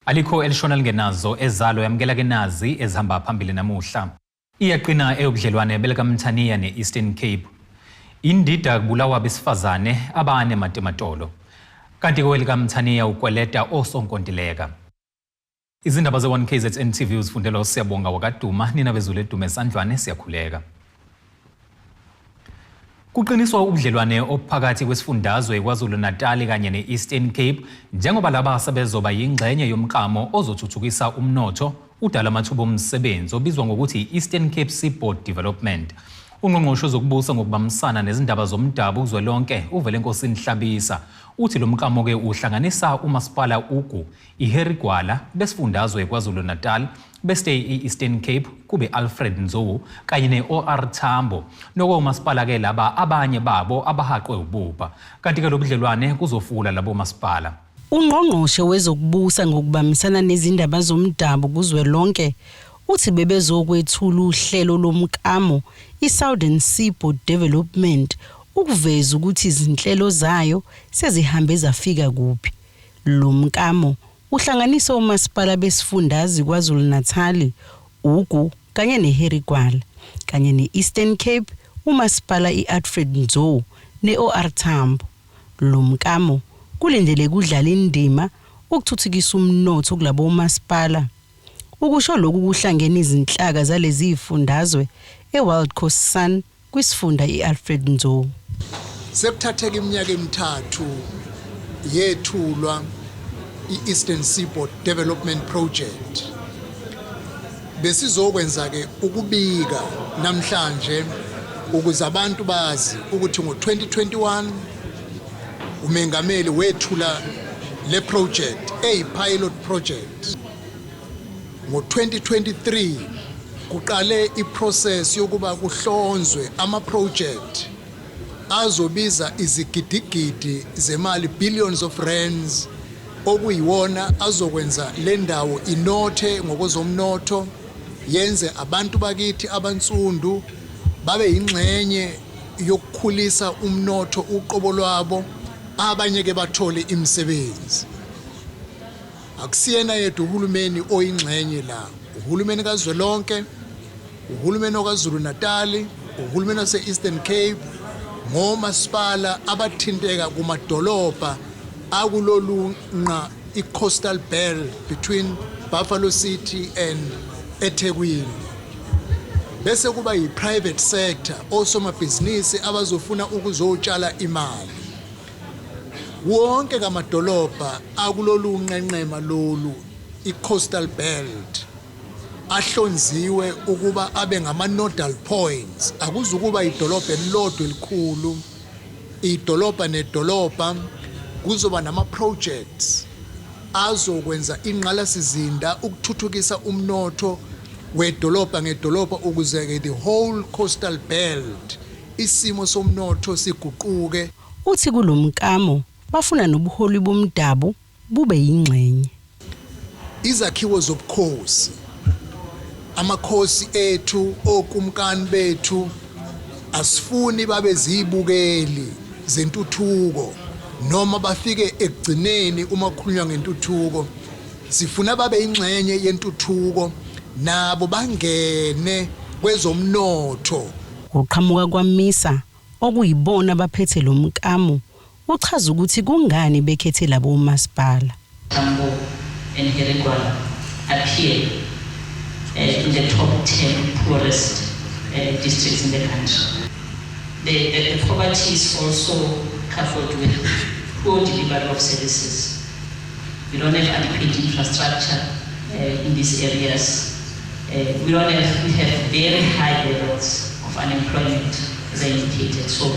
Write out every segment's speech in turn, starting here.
Alikho elishona lingenazo ezalo. Yamukela ke nazi ezihamba phambili namuhla. Iyaqina eyobudlelwane belikaMthaniya ne-Eastern Cape. Indida kubulawa besifazane abane matematolo. Kanti kwelikaMthaniya ukweleta osonkontileka. Izindaba ze-1 KZN TV uzifundelwa uSiyabonga wakaDuma, nina bezulu edume esandlwane siyakhuleka. Kuqiniswa ubudlelwane obuphakathi kwesifundazwe KwaZulu-Natal kanye ne-Eastern Cape njengoba laba sebezoba yingxenye yomklamo ozothuthukisa umnotho udala amathuba omsebenzi obizwa ngokuthi i-Eastern Cape Seaboard Development. Ungqongqoshe ozokubusa ngokubambisana nezindaba zomdabu kuzwelonke uVelenkosini Hlabisa uthi lo mklamo-ke uhlanganisa umasipala Ugu, iHarry Gwala besifundazwe KwaZulu-Natal bese i-Eastern Cape kube Alfred Nzo kanye ne-OR Tambo nokomasipala-ke laba abanye babo abahaqwe ububha. Kanti-ke lo budlelwane kuzofula labo masipala. Ungqongqoshe wezokubusa ngokubambisana nezindaba zomdabu kuzwelonke uthi bebezokwethula uhlelo lomklamo i-Southern Seaboard Development ukuveza ukuthi izinhlelo zayo sezihambe zafika kuphi. Lo mklamo uhlanganisa omasipala besifundazwe KwaZulu-Natal, Ugu kanye neHarry Gwala, kanye ne-Eastern Cape umasipala i-Alfred Nzo ne-OR Tambo. Lo mklamo kulindeleke udlala indima ukuthuthukisa umnotho kulabo masipala. Ukusho lokhu kuhlangene izinhlaka zalezi zifundazwe eWild Coast Sun kwisifunda i-Alfred Nzo. Sekuthatheka iminyaka emithathu yethulwa i-Eastern Seaboard Development Project. Besizokwenza ke ukubika namhlanje ukuze abantu bazi ukuthi ngo-2021 umengameli wethula le project eyi-pilot project. Ngo-2023 kuqale iprocess yokuba kuhlonzwe ama-project azobiza izigidigidi zemali, billions of rands, okuyiwona azokwenza le ndawo inothe ngokozomnotho, yenze abantu bakithi abansundu babe yingxenye yokukhulisa umnotho uqobo lwabo, abanye ke bathole imisebenzi. Akusiyena yedwa uhulumeni oyingxenye la, uhulumeni kazwelonke, uhulumeni okaZulu Natal, uhulumeni wase-Eastern Cape, ngomasipala abathinteka kumadolobha akulolu nqa i-coastal belt between Buffalo City and eThekwini. Bese kuba yi-private sector, osomabhizinisi abazofuna ukuzotshala imali. Wonke kamadolobha akulolu nqenqema lolu i-coastal belt ahlonziwe ukuba abe ngama-nodal points. Akuzukuba idolobha elilodwa elikhulu, idolobha nedolobha kuzoba nama-projects azokwenza ingqalasizinda ukuthuthukisa umnotho wedolobha ngedolobha ukuze-ke the whole coastal belt isimo somnotho siguquke. Uthi kulomklamo bafuna nobuholi bomdabu bube yingxenye. Izakhiwo zobukhosi, amakhosi ethu, okumkani bethu, asifuni babe zibukeli zentuthuko noma bafike ekugcineni uma kukhulunywa ngentuthuko. Sifuna babe ingxenye yentuthuko nabo, bangene kwezomnotho. Uqhamuka kwaMisa okuyibona abaphethe lo mklamo uchaza ukuthi kungani bekhethe labo masipala. Tambo and Harry Gwala appear in the top 10 poorest districts in the country. The poverty is also coupled with poor delivery of services. We don't have adequate infrastructure in these areas. We don't have, we have very high levels of unemployment, as I indicated. So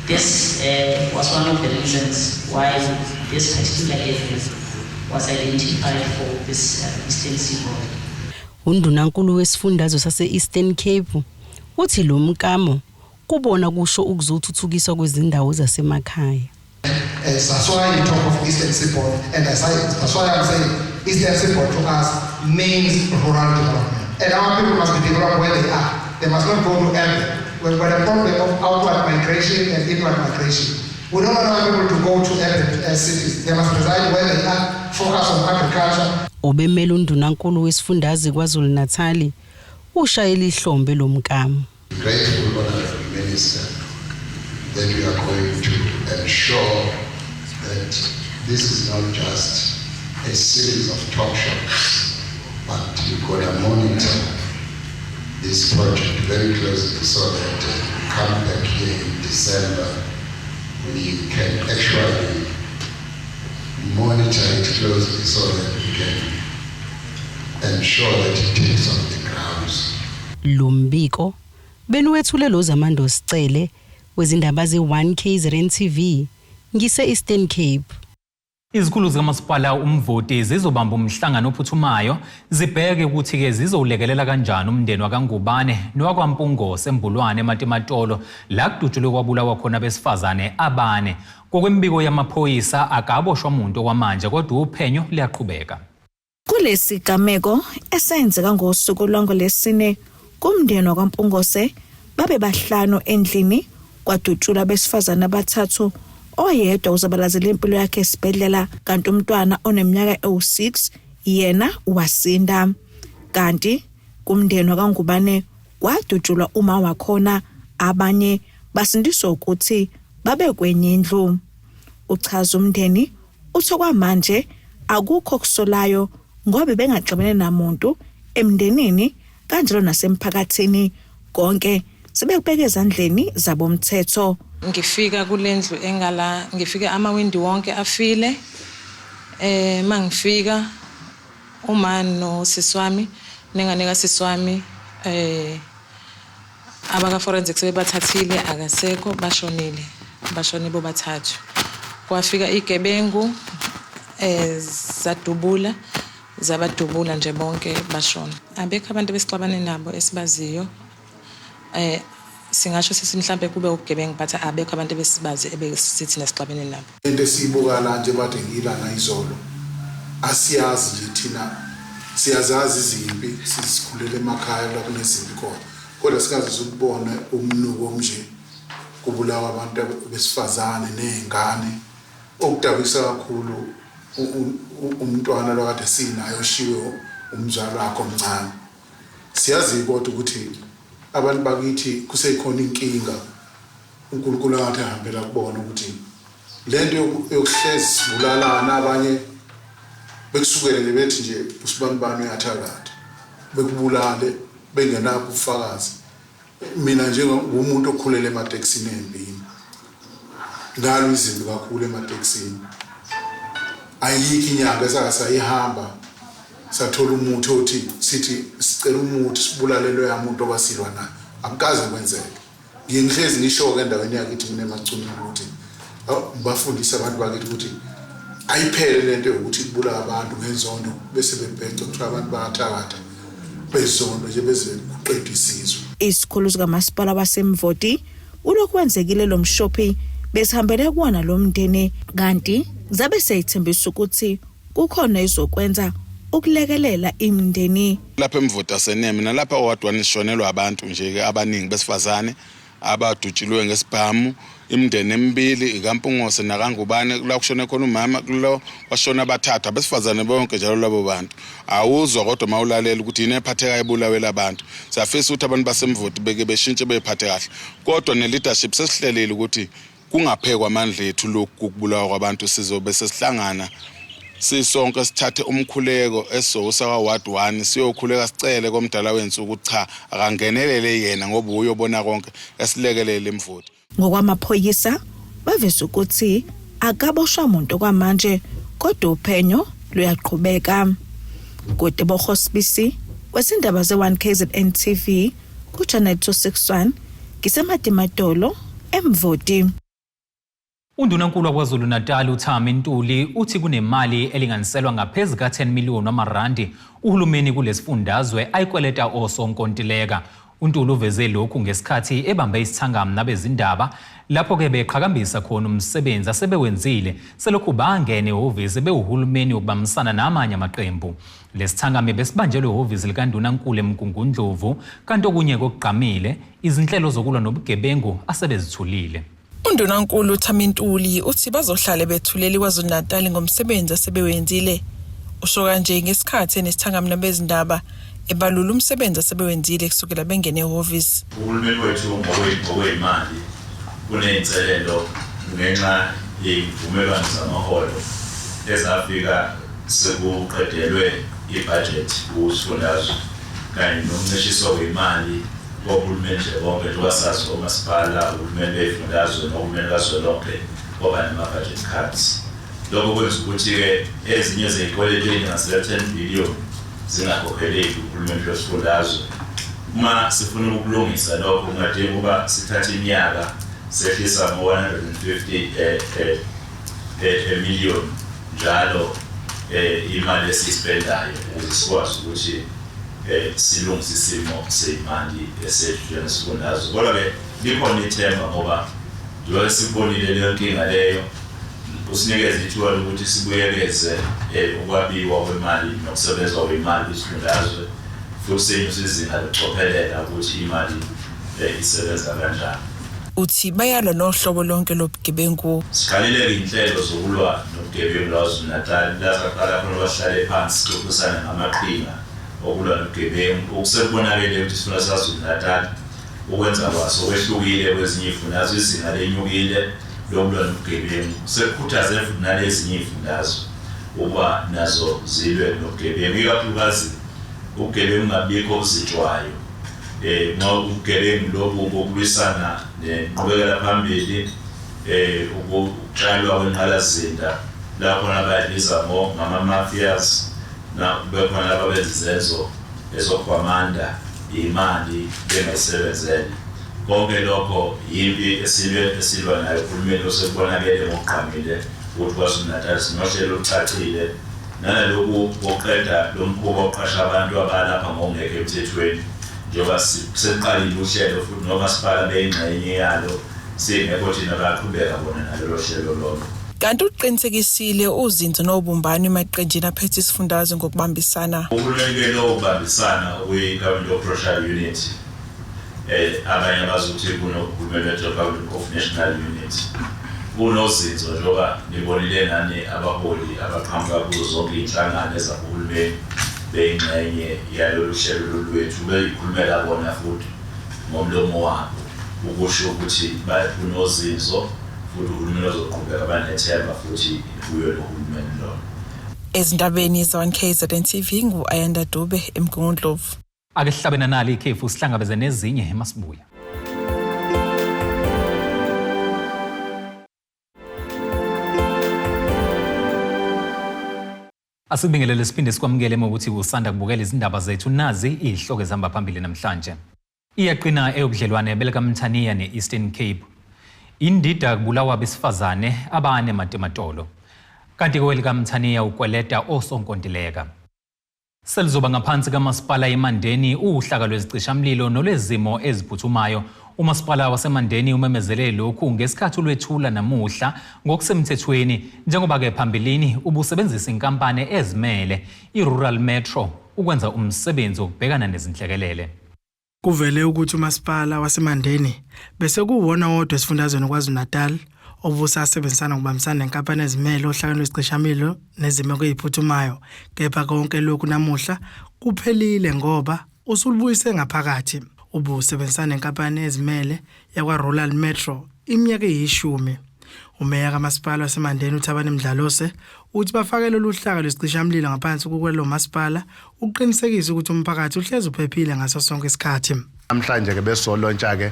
this was one of the reasons why this particular area was identified for this Eastern Seaboard. Undunankulu wesifundazwe sase-Eastern Cape uthi lo mklamo kubona kusho ukuzothuthukiswa kwezindawo zasemakhaya. That's why you talk of Eastern Seaboard, and that's why I'm saying Eastern Seaboard to us means rural development. And our people must be developed where they are. They must not go to urban. We've got a problem of outward migration and inward migration. We don't want our people to go to urban cities. They must reside where they are, focus on agriculture. Obemele undunankulu wesifundazwe KwaZulu-Natal ushayela ihlombe lomkamo. Grateful, Honorable Minister, that we are going to ensure that this is not just a series of talk shops, but we're going to monitor this project very closely so that come back here in December, we can actually monitor it closely so that we can ensure that it takes off the grounds. Lombiko beniwethule lo Zamando Sicele wezindaba ze-1 KZN TV ngise Eastern Cape. Izikhulu zikamasipala Umvoti zizobamba umhlangano ophuthumayo zibheke ukuthi-ke zizowulekelela kanjani umndeni wakaNgubane nowakwaMpungose eMbulwane eMatimatolo la kudutshulwe kwabulawa khona abesifazane abane. Ngokwemibiko yamaphoyisa akaboshwa muntu okwamanje kodwa uphenyo luyaqhubeka. Kulesi gameko esenzeka ngosuku lwangolesine kumndeni wakwaMpungose babe bahlanu endlini kwadutshulwa abesifazane abathathu, oyedwa uzabalazela impilo yakhe esibhedlela kanti umntwana oneminyaka ewu-6 yena wasinda. Kanti kumndeni wakaNgubane kwadutshulwa uma wakhona, abanye basindiswa ukuthi babe kwenye indlu. Uchaza umndeni uthi kwamanje akukho kusolayo ngoba bengaxabene namuntu emndenini kanjalo nasemphakathini, konke sebekubeka ezandleni zabomthetho. Ngifika kulendlu engala, ngifika amawindi wonke afile. Mangifika uma nosisi wami nengane kasisi wami abaka forensics bebathathile, akasekho, bashonile, bashone bobathathu. Kwafika igebengu zadubula, zabadubula nje bonke bashona. Abekho abantu besixabane nabo esibaziyo. Singasho sithi mhlambe kube ubugebengu, but abekho abantu ebesibazi ebesithi nesixabene nabo. Into esiyibuka la nje bade ngilana izolo, asiyazi nje thina, siyazazi izimpi, sizikhulele emakhaya la kunezimpi khona, kodwa sikaze sikubone umnuko nje kubulawa abantu besifazane nezingane. Okudabukisa kakhulu umntwana lokade sinayo oshiwe umzali wakhe omncane. Siyazi kodwa ukuthi abantu bakithi kusekhona inkinga, uNkulunkulu angathi ahambela kubona ukuthi lento yokuhlezi sibulalana, abanye bekusukele bethi nje usibanibani uyathakatha, bekubulale bengenakho ubufakazi. Mina njengomuntu okhulele ematekisini empini, ngalo izimbi kakhulu ematekisini, ayikho inyanga esasayihamba sathola umuthi othi sithi sicela umuthi sibulale loya muntu obasilwa naye, akukaze kwenzeke. Ngihlezi ngisho-ke endaweni yakithi mina eMaCunwini ukuthi ngibafundise abantu bakithi ukuthi ayiphele lento yokuthi kubulawa abantu ngenzondo bese bebheca kuthiwa abantu bayathakatha bezondo nje beze kuqedwa isizwe. Isikhulu sikamasipala waseMvoti ulokhu kwenzekile lo mshophi besihambele kuwona lo mndeni, kanti zabe seyithembisa ukuthi kukhona izokwenza ukulekelela imindeni. Lapha eMvoti aseneme nalapha ward 1 sishonelwa abantu nje abaningi besifazane abadutshuliwe ngesibhamu, imindeni emibili ikaMpungose nakaNgubane, la kushone khona umama, kulo kwashona abathathu abesifazane bonke njalo labo bantu. Awuzwa kodwa mawulalela ukuthi yini ephathekayo ebulawela abantu. Siyafisa ukuthi abantu baseMvoti beke beshintshe bephathe kahle, kodwa ne-leadership sesihlelile ukuthi kungaphekwa amandla ethu lokhu kubulawa kwabantu. Sizobe sesihlangana sisonke sithathe umkhuleko esizowusa kwa-ward 1 siyokhuleka sicele komdala wensuku cha akangenelele yena ngoba uyobona konke, esilekelele eMvoti. Ngokwamaphoyisa baveza ukuthi akaboshwa muntu kwamanje kodwa uphenyo luyaqhubeka. Kutebogo Sibisi wezindaba ze-1 KZN TV ku-Channel 261 ngiseMatimatolo eMvoti. Undunankulu waKwaZulu-Natal uThami Ntuli uthi kunemali elinganiselwa ngaphezu ka-10 million wamarandi uhulumeni kulesifundazwe ayikweleta osonkontileka. uNtuli uveze lokhu ngesikhathi ebambe isithangami nabezindaba lapho-ke beqhakambisa khona umsebenzi asebewenzile selokhu bangene ehhovisi bewuhulumeni wokubambisana namanye amaqembu. Lesithangami besibanjelwe ehhovisi likaNdunankulu eMgungundlovu, kanti okunye kokugqamile izinhlelo zokulwa nobugebengu asebezithulile. Undunankulu Thami Ntuli uthi bazohlale bethulele KwaZulu-Natal ngomsebenzi asebewenzile. Usho kanje ngesikhathi enesithangami nabezindaba ebalula umsebenzi asebewenzile kusukela bengene ehhovisi. Uhulumeni wethu ngokweyimali uney'nselelo ngenxa yey'vumelwano zamaholo ezafika sekuqedelwe ibhajethi kusifundazwe kanye nokuncishiswa kwemali kohulumeni nje bonke, njengoba sazi omasipala, uhulumeni bey'fundazwe nohulumeni kazwelonke kwaba nama-budget cuts. Lokho kwenza ukuthi-ke ezinye zey'kweletu ey'linganiselwa 10 billion zingakhokheleki uhulumeni wesifundazwe. Uma sifuna ukulungisa lokho kungadinga ukuba sithathe iminyaka sehlisa ngo-150 million njalo imali esiyispendayo ukuze sikwazi ukuthi silungise isimo seyimali esethu njengesifundazwe. Kodwa-ke likhona ithemba ngoba njengoba sikubonile leyo nkinga leyo usinikeza ithuba lokuthi sibuyekeze ukwabiwa kwemali nokusebenzwa kwemali kwisifundazwe, futhi senyuse izinga lokucophelela ukuthi imali isebenza kanjani. Uthi bayalwa nohlobo lonke lobugebengu. Siqalile-ke iy'nhlelo zokulwa nobugebengu KwaZulu-Natal, la saqala khona bahlale phansi sixoxisane ngamaqhinga okulwa nobugebengu. Okusekubonakele ukuthi isifunda saKwaZulu-Natal ukwenza kwaso kwehlukile kwezinye iy'fundazwe, izinga lenyukile lokulwa nobugebengu. Sekukhuthaze futhi nalezinye iy'fundazwe ukuba nazo zilwe nobugebengu, ikakhulukazi ubugebengu ngabikho obuzitshwayo. Ngoba ubugebengu lobu bokulwisana nenqubekela phambili, ukutshalwa kwenqalasizinda la khona bayibiza ngama-mafias, na kube khona laba benza izenzo ezokwamanda imali bengayisebenzele. Konke lokho yimpi esilwa nayo uhulumeni osekubonakele ngokugqamile ukuthi KwaZulu-Natal sinohlelo olucacile nalokhu kokuqeda lo mkhuba wokuqasha abantu abalapha ngokungekho emthethweni, njengoba sekuqalile uhlelo futhi nomasipala beyingxenye yalo, singekho thina bayaqhubeka bona nalolo hlelo lolo. Kanti uqinisekisile uzinzo nobumbano emaqenjini aphethe isifundazwe ngokubambisana. Uhulumeni lo ubambisana okuyi-Government of Provincial Unity, abanye abazi ukuthi kunohulumeni we-Republic of National Unity, kunozinzo njengoba nibonile nani abaholi abaqhamuka kuzo zonke iy'nhlangano ezakuhulumeni beyingxenye yalolu hlelo lwethu, beyikhulumela bona futhi ngomlomo wabo ukusho ukuthi kunozinzo futhi uhulumeni ozoqhubeka banethemba futhi kuyo lo hulumeni lona. Ezindabeni za-1 KZN TV ngu-Ayanda Dube eMgungundlovu. Ake sihlabe nanali ikhefu sihlangabeze nezinye masibuya. Asikubingelele siphinde sikwamukele ngokuthi usanda kubukela izindaba zethu, nazi izihloko ezihamba phambili namhlanje. Iyaqina eyobudlelwane belikaMthaniya ne-Eastern Cape. Indida kubulawa abesifazane abane matematolo. Kanti kwelikaMthaniya ukweleta osonkontileka. Selizoba ngaphansi kamasipala eMandeni uhlaka lwezicishamlilo nolwezimo eziphuthumayo. Umasipala waseMandeni umemezele lokhu ngesikhathi ulwethula namuhla ngokusemthethweni, njengoba-ke phambilini ubusebenzisa inkampani ezimele i-Rural Metro ukwenza umsebenzi wokubhekana nezinhlekelele. Kuvele ukuthi umasipala waseMandeni bese kuwona wodwa esifundazweni KwaZulu-Natal obusasebenzisana ngokubambisana nenkampani ezimele ohlakeni lwezicishamlilo nezimo eziphuthumayo, kepha konke lokhu namuhla kuphelile ngoba usulubuyise ngaphakathi. Ubusebenzisana nenkampani ezimele yakwa-Rural Metro iminyaka eyishumi. Umeya kamasipala waseMandeni uThabani Mdlalose uthi bafake lolu hlaka lwesicishamlilo ngaphansi kukwelo masipala ukuqinisekisa ukuthi umphakathi uhlezi uphephile ngaso sonke isikhathi. Namhlanje ke besizolontsha ke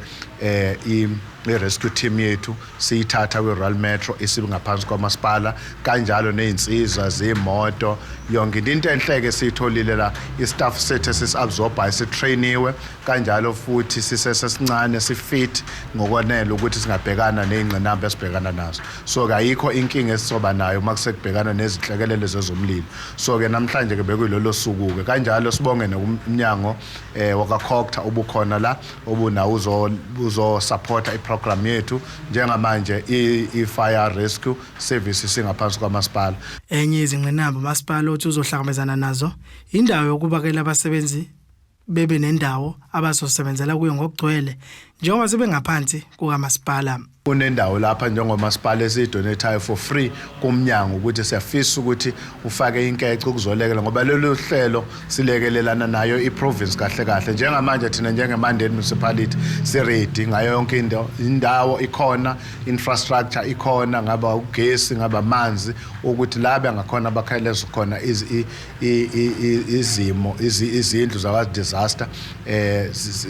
i-rescue team yethu, siyithatha kwi-Rural Metro isingaphansi kwamasipala, kanjalo nezinsiza zimoto, yonke into enhle ke siyitholile la. I-staff sethu esisi-absorbayo sitrainiwe, kanjalo futhi sisesesincane, sifit ngokwanele ukuthi singabhekana nezingqinamba esibhekana nazo. So ke ayikho inkinga esizoba nayo uma kusekubhekana nezinhlekelele zezomlilo. So ke namhlanje ke bekuyilolo suku ke. Kanjalo sibonge nokumnyango wakaCogta ubukhona la, obunawo uzo supporta iprogram yethu. Njengamanje i-fire rescue service singaphansi kwamasipala. Enye izingqinamba umasipala othi uzohlangabezana nazo indawo yokubakela abasebenzi, bebe nendawo abazosebenzela kuyo ngokugcwele njengoba sebengaphansi kukamasipala. Kunendawo lapha njengomasipala esiyidonethayo for free kumnyango ukuthi siyafisa ukuthi ufake inkece ukuzolekela, ngoba lolu hlelo silekelelana nayo i-province kahle kahle. Njengamanje thina njengeMandeni Municipality si-ready ngayo yonke into, indawo ikhona, infrastructure ikhona, ngaba ugesi, ngaba amanzi, ukuthi la bengakhona bakheleza khona izimo izindlu zakwa-disaster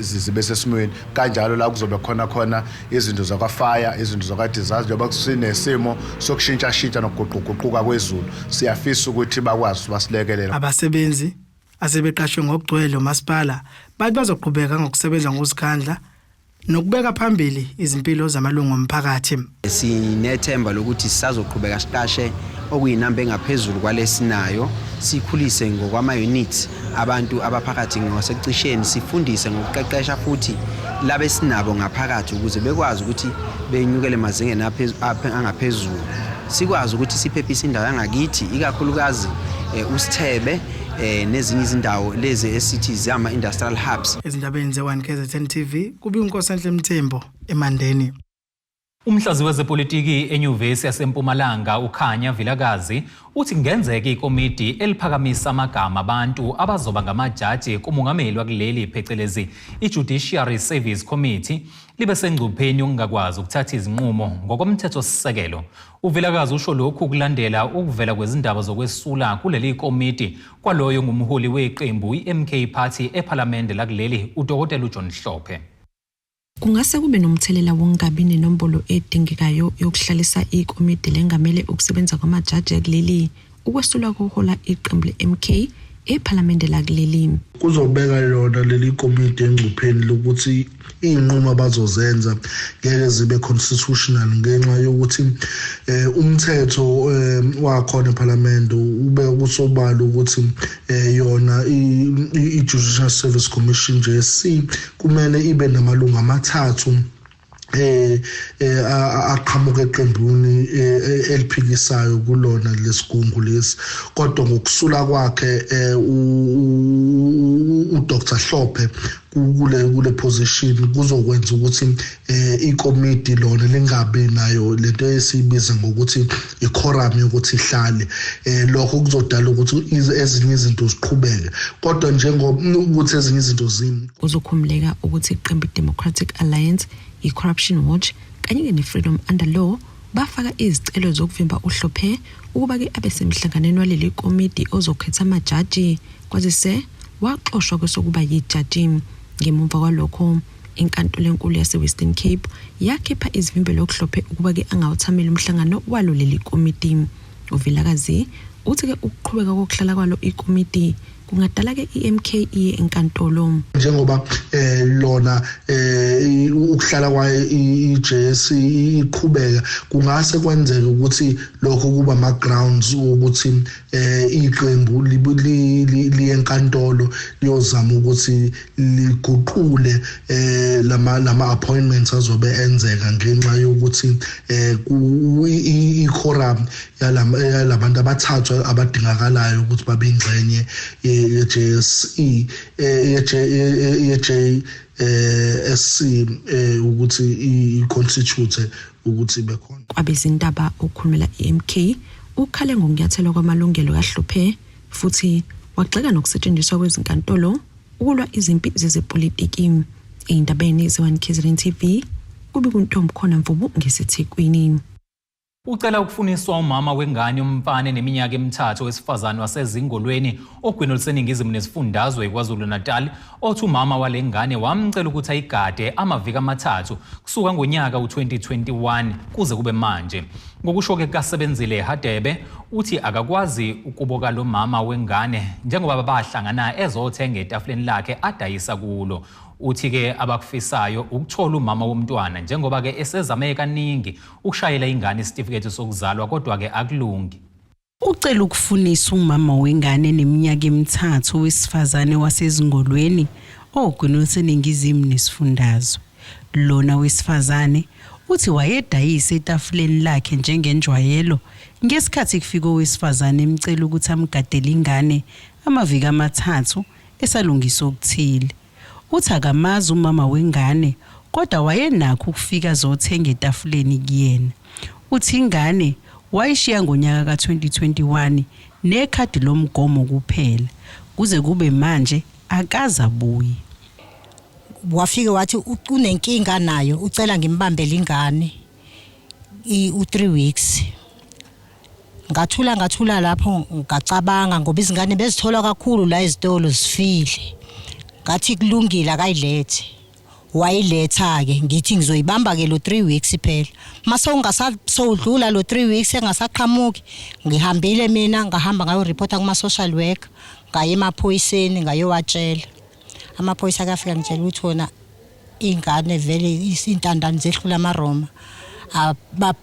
zibe sesimweni kanjalo. La kuzobe khona khona izinto zakwa-fire, izinto zakwa-disaster, njengoba sinesimo sokushintshashintsha nokuguquguquka kwezulu, siyafisa ukuthi bakwazi basilekelele. Abasebenzi asebeqashwe ngokugcwele umasipala bathi bazoqhubeka ngokusebenza ngokuzikhandla nokubeka phambili izimpilo zamalungu omphakathi. Sinethemba lokuthi sisazoqhubeka siqashe okuyinamba engaphezulu kwalesinayo, sikhulise ngokwama-units abantu abaphakathi ngosekucisheni, sifundise ngokuqeqesha futhi labe sinabo ngaphakathi ukuze bekwazi ukuthi benyukele emazingeni angaphezulu, sikwazi ukuthi siphephise indawo yangakithi, ikakhulukazi uSithebe nezinye izindawo lezi esithi zama-industrial hubs. Ezindabeni ze-1 KZN TV, kubi uNkosenhle Mthembu eMandeni. Umhlazi wezepolitiki eNyuvesi yaseMpumalanga uKhanya Vilakazi uthi kungenzeka ikomidi eliphakamisa amagama abantu abazoba ngamajaji kumongameli wakuleli, phecelezi i-Judiciary Service Committee, libe sengcupheni yokungakwazi ukuthatha izinqumo ngokomthethosisekelo. UVilakazi usho lokhu kulandela ukuvela kwezindaba zokwesula kuleli komidi kwaloyo ngumholi weqembu i-MK Party ephalamende lakuleli, uDokotela uJohn Hlophe. Kungase kube nomthelela wokungabi nenombolo edingekayo yokuhlalisa ikomidi lengamele ukusebenza kwamajaji akuleli ukwesulwa kohola iqembu le-MK ephalamende lakuleli. Kuzobeka lona leli komidi engcupheni lokuthi iy'nqumo abazozenza ngeke zibe constitutional, ngenxa yokuthi umthetho wakhona ePhalamende ube kusobala ukuthi yona i-Judicial Service Commission, JSC, kumele ibe namalungu amathathu aqhamuka eqembuni eliphikisayo kulona lesigungu lesi. Kodwa ngokusula kwakhe uDr Hlophe kule position, kuzokwenza ukuthi ikomidi lona lingabi nayo lento esiyibiza ngokuthi iquorum yokuthi ihlale. Lokho kuzodala ukuthi ezinye izinto ziqhubeke, kodwa njengoba ukuthi ezinye izinto zimi. Kuzokhumuleka ukuthi iqembu i-Democratic Alliance, i-Corruption Watch kanye ne-Freedom Under Law bafaka izicelo zokuvimba uHlophe ukuba-ke abe semhlanganweni waleli komidi ozokhetha amajaji, kwazise waxoshwa kwesokuba yijaji. Ngemuva kwalokho, inkantolo enkulu yase-Western Cape yakhipha izivimbelo kuHlophe ukuba-ke angawuthameli umhlangano walo leli komiti. UVilakazi uthi-ke ukuqhubeka kokuhlala kwalo ikomiti kungadala-ke i-MK iye enkantolo. Njengoba lona ukuhlala kwayo i-JSC iqhubeka, kungase kwenzeke ukuthi lokho kuba ama-grounds ukuthi iqembu liye enkantolo liyozama ukuthi liguqule lama appointments azobe enzeka, ngenxa yokuthi i-quorum yalabantu abathathu abadingakalayo ukuthi babe ingxenye ye-JSE, ye-JSC, ukuthi i-constitute ukuthi ibe khona. Kwabezindaba okhulumela i-MK ukhale ngokunyathelwa kwamalungelo kaHlophe futhi wagxeka nokusetshenziswa kwezinkantolo ukulwa izimpi zezepolitiki. Ey'ndabeni ze-1 KZN TV, kubi kuntombi khona Mvubu ngeseThekwini. Ucela ukufuniswa umama wengane umfana eneminyaka 3 wesifazane waseZingolweni ogwini oluseningizimu nesifundazwe KwaZulu-Natal, othi umama wale ngane wamcela ukuthi ayigade amaviki 3 kusuka ngonyaka u-2021 kuze kube manje. Ngokusho-ke kukaSebenzile Hadebe, uthi akakwazi ukuboka lo mama wengane njengoba bahlangana ezothenga etafuleni lakhe adayisa kulo. Uthi-ke abakufisayo ukuthola umama womntwana, njengoba-ke esezame kaningi ukushayela ingane isitifiketi sokuzalwa, kodwa-ke akulungi. Ucela ukufunisa umama wengane neminyaka 3 wesifazane waseZingolweni ogwini oluseningizimu nesifundazwe. Lona wesifazane uthi wayedayisa etafuleni lakhe njengenjwayelo ngesikhathi kufika owesifazane emcela ukuthi amgadele ingane amaviki 3 esalungisa okuthile. Uthi akamazi umama wengane, kodwa wayenakho ukufika azothenga etafuleni kuyena. Uthi ingane wayishiya ngonyaka ka-2021 nekhadi lomgomo kuphela kuze kube manje akaze abuye. Wafike wathi unenkinga nayo, ucela ngimbambele ingane u-3 weeks. Ngathula lapho, ngacabanga ngoba izingane bezitholwa kakhulu la ezitolo zifile. Ngathi kulungile, akayilethe. Wayiletha-ke, ngithi ngizoyibamba-ke lo 3 weeks phela. Mase ungasasowudlula lo 3 weeks engasaqhamuki, ngihambile mina, ngahamba ngayoripota kuma-social worker, ngaya emaphoyiseni ngayowatshela. Amaphoyisa akafika ngitshela ukuthi wona ingane vele intandane zehlula amaRoma.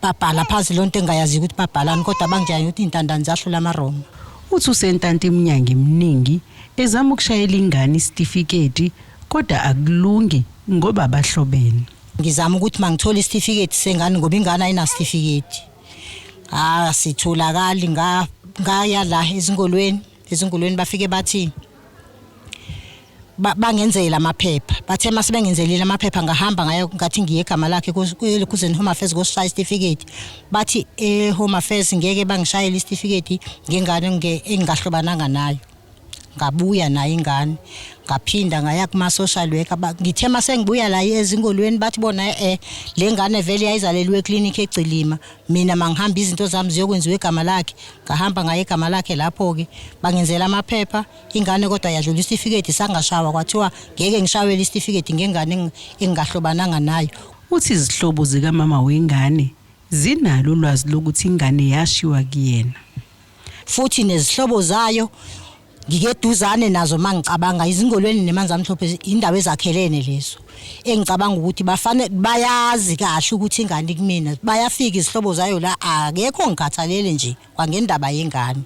Babhala phansi lonto engayazi ukuthi babhalani, kodwa bangitshela ukuthi intandane zahlula amaRoma. Uthi usentanta iminyaka eminingi ezama ukushayela ingane isitifiketi, kodwa akulungi ngoba abahlobene. Ngizama ukuthi mangithole isitifiketi sengane ngoba ingane ayinasitifiketi. Sitholakali ngaya la ezingolweni bafike bathi bangenzela amaphepha. Bathe mase bengenzelile amaphepha ngahamba ngayo, ngathi ngiye egama lakhe kuze Home Affairs ngoshaya isitifiketi. Bathi e-Home Affairs ngeke bangishayele isitifiketi ngengane engingahlobananga nayo. Ngabuya nayo ingane, ngaphinda ngaya kuma-social worker. Ngithe mase ngibuya la ezingolweni bathi bona le ngane vele yayizalelwe eklinikhi eGcilima, mina mangihamba izinto zami ziyokwenziwa egama lakhe. Ngahamba ngaye egama lakhe lapho-ke bangenzela amaphepha ingane, kodwa yadlula isitifiketi sangashawa, kwathiwa ngeke ngishawele isitifiketi ngengane engingahlobananga nayo. Uthi izihlobo zikamama wengane zinalo ulwazi lokuthi ingane yashiwa kuyena, futhi nezihlobo zayo ngikeduzane nazo. Mangicabanga izingolweni neManzamhlophe indawo ezakhelene lezo, engicabanga ukuthi bafane bayazi kahle ukuthi ingane kumina. Bayafika izihlobo zayo la, akekho ngikhathalele nje kwangendaba yengane.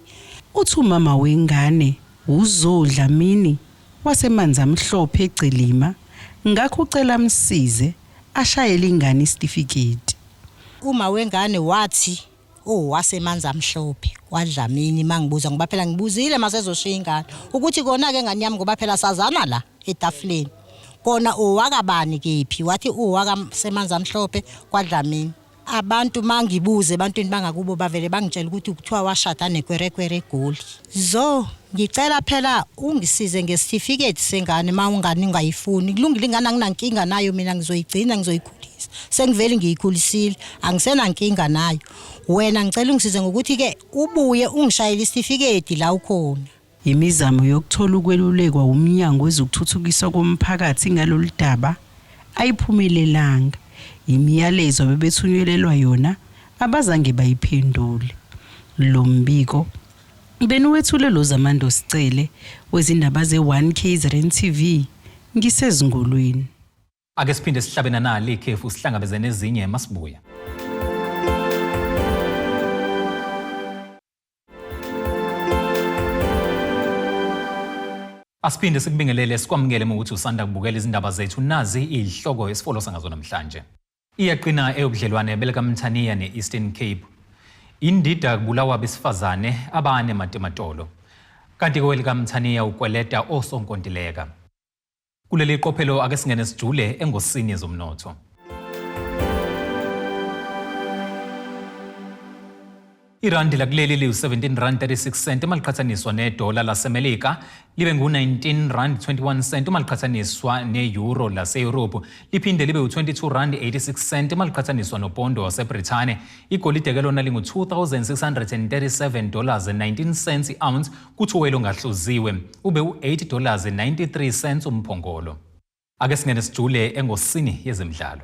Uthi umama wengane uZodla Mini waseManzamhlophe eGcilima, ngakho ucela amsize ashayele ingane isitifiketi. Uma wengane wathi waseManzamhlophe kwaDlamini, mangibuza ngoba phela ngibuzile masezoshiya ingane ukuthi kona ke ngane yami, ngoba phela sazana la etafuleni, kona owakabani kephi? Wathi owakaseManzamhlophe kwaDlamini. Abantu mangibuze ebantwini bangakubo bavele bangitshela ukuthi kuthiwa washada nekwerekwere eGoli. Zo ngicela phela ungisize ngesitifiketi sengane, ma ungane ungayifuni kulungile, ingane anginankinga nayo mina, ngizoyigcina ngizoyikhulisa, sengivele ngiyikhulisile, angisenankinga nayo. Wena ngicela ungisize ngokuthi ke ubuye ungishayele isitifiketi la ukhona. Imizamo yokuthola ukwelulekwa umnyango wezokuthuthukiswa komphakathi ngalolu daba ayiphumelelanga. Imiyalezo bebethunyelelwa yona abazange bayiphendule. Lo mbiko beniwethule lo Zamando Sicele wezindaba ze-1 KZN TV ngisezingolweni. Ake siphinde sihlabe nanali ikhefu, sihlangabeze nezinye masibuya. Asiphinde sikubingelele, sikwamukele ukuthi usanda kubukela izindaba zethu. Nazi izihloko esifolosa ngazo namhlanje. Iyaqina eyobudlelwane belikaMthaniya ne-Eastern Cape. Indida kubulawa besifazane abane matematolo. Kanti kwelikaMthaniya ukweleta osonkontileka. Kuleli qophelo ake singene sijule engosini yezomnotho. Irandi lakuleli liwu-17 rand 36 cent uma liqhathaniswa nedola laseMelika, libe ngu-19 rand 21 cent uma liqhathaniswa ne-euro lase-Europe, liphinde libe u-22 rand 86 cent uma liqhathaniswa nopondo waseBrithani. Igolide ke lona lingu-2637 dollars 19 cents i-ounce, kuthi uwelo ongahluziwe ube u-8 dollars 93 cents umphongolo. Ake singene sijule engosini yezemidlalo.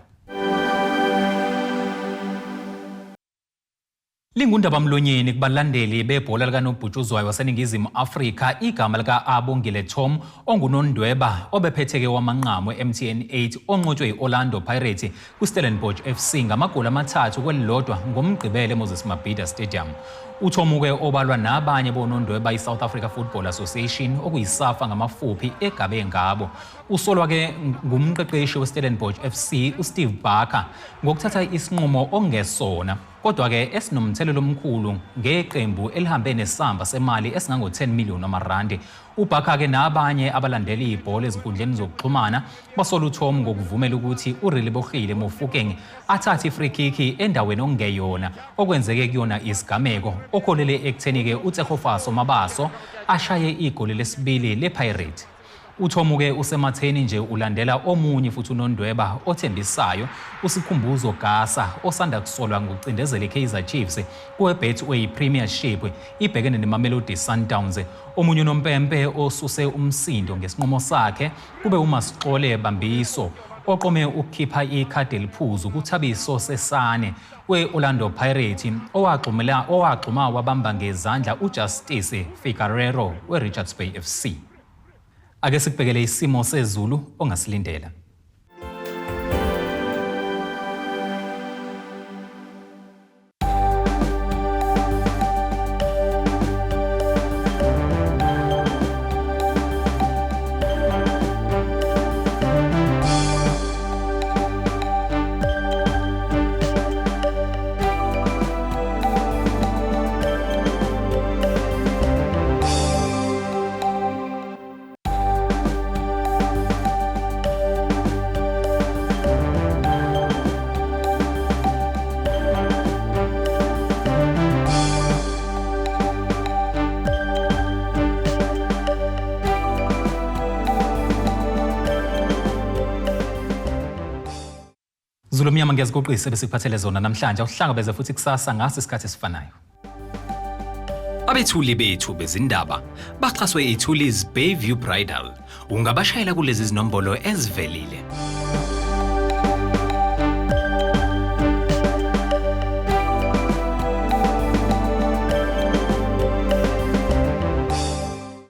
Lingundabamlonyeni kubalandeli bebhola likanobhutshuzwayo waseNingizimu Afrika igama lika-Abongile Tom ongunondweba obephetheke wamanqamu e-MTN 8 onqotshwe yi-Orlando Pirates kwi-Stellenbosch FC ngamagoli 3 kwelilodwa ngoMgqibelo eMoses Mabhida Stadium. UThomuke obalwa nabanye bonondweba i-South Africa Football Association okuyiSAFA ngamafuphi egabe ngabo. Usolwa-ke ngumqeqeshi weStellenbosch FC uSteve Barker ngokuthatha isinqumo ongesona kodwa-ke esinomthelela omkhulu ngeqembu elihambe nesamba semali esingango-10 million wamarandi. UBarker-ke nabanye abalandela ibhola ezinkundleni zokuxhumana basola uTom ngokuvumela ukuthi uRelebohile Mofokeng athathe i-free kick endaweni okungeyona okwenzeke kuyona isigameko okholele ekutheni-ke uTsegofatso Mabaso ashaye igoli lesibili lePirates. UThomuke usematheni nje ulandela omunye futhi unondweba othembisayo uSikhumbuzo Gasa osanda kusolwa ngokucindezela iKaizer Chiefs kuweBetway Premiership ibhekene neMamelodi Sundowns. Omunye unompempe osuse umsindo ngesinqumo sakhe kube uMasixole Bambiso oqome ukukhipha ikhadi eliphuzu kuThabiso Sesane we-Orlando Pirates owagxumela owagxuma wabamba ngezandla uJustice Figueredo we-Richards Bay FC. Ake sikubhekele isimo sezulu ongasilindela. Zulu mnyama ngiyaziguqisa besikuphathele zona namhlanje awuhlangabeze futhi kusasa ngaso isikhathi esifanayo. Abethuli bethu bezindaba baxhaswe iThulis Bayview Bridal. Ungabashayela kulezi zinombolo ezivelile.